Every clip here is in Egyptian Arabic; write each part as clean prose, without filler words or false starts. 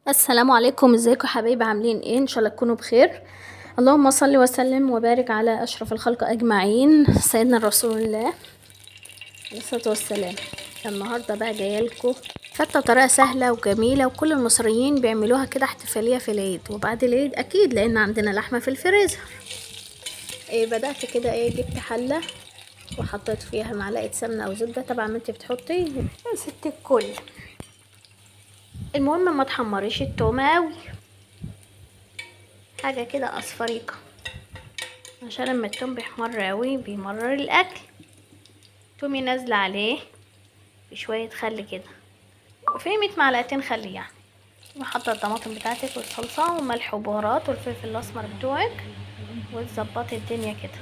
السلام عليكم، ازيكم حبايبي؟ عاملين ايه؟ ان شاء الله تكونوا بخير. اللهم صل وسلم وبارك على اشرف الخلق اجمعين، سيدنا رسول الله عليه الصلاة والسلام. النهارده بقى جاية لكم فته طريقه سهلة وجميلة، وكل المصريين بيعملوها كده احتفالية في العيد وبعد العيد اكيد، لان عندنا لحمه في الفريزر. بدات كده جبت حله وحطيت فيها معلقه سمنه او زبدة، طبعا ما انت بتحطي يا ست الكل. المهم ما تحمريش التومه قوي، حاجة كده اصفريقه، عشان لما التوم بيحمر قوي بيمرر الاكل. تومي نازله عليه بشوية خل كده، وفي 100 معلقتين خل يعني. وحاطه الطماطم بتاعتك والصلصه وملح وبهارات والفلفل الاسمر بتوعك، وتظبطي الدنيا كده.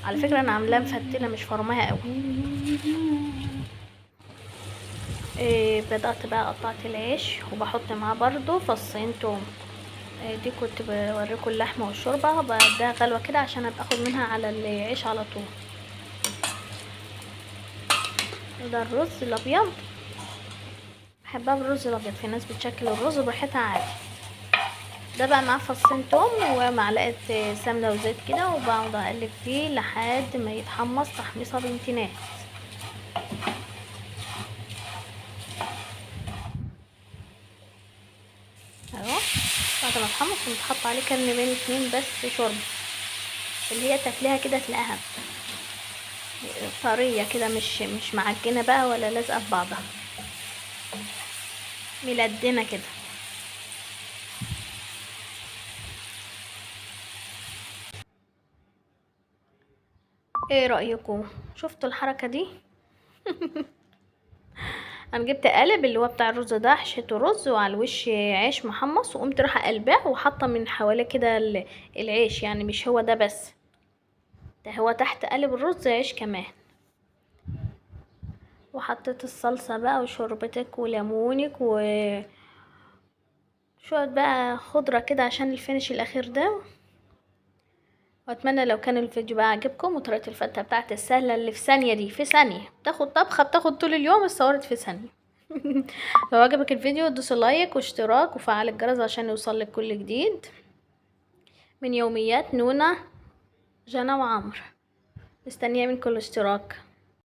على فكرة انا عاملاه مفتله مش فرماها قوي. بدأت بقى قطعت العيش وبحط معاه برضو فصين توم. دي كنت بوريكم اللحمة والشوربه، بديها غلوه كده عشان ابقى اخد منها على العيش على طول. وده الرز الابيض، بحبها بالرز الابيض، في ناس بتشكل الرز براحتها عادي. ده بقى معاه فصين توم ومعلقة سمنه وزيت كده، وبقعد اقلب فيه لحد ما يتحمص تحميصه بنت ناس. اهو بعد ما اتحمص ومتحط عليه كام من 2 بس شوربة، اللي هي تاكليها كده تلاقيها طرية كده، مش معجنه بقى ولا لازقه في بعضها، ملدنه كده. ايه رايكم؟ شفتوا الحركة دي؟ انا جبت قالب اللي هو بتاع الرز ده، حشيته رز وعلى الوش عيش محمص، وقمت رايحة قلباه وحاطه من حواليه كده العيش، يعني مش هو ده بس، ده هو تحت قالب الرز عيش كمان. وحطيت الصلصه بقى وشوربتك وليمونك وشوية بقى خضرة كده عشان الفينش الاخير ده. واتمنى لو كان الفيديو بقى عجبكم، وطريقه الفته بتاعت السهلة اللي في ثانية دي، في ثانية بتاخد طبخه بتاخد طول اليوم، اتصورت في ثانية. لو عجبك الفيديو دوس لايك واشتراك وفعل الجرس عشان يوصلك كل جديد من يوميات نونا جنى وعمرو. مستنيه منكم الاشتراك.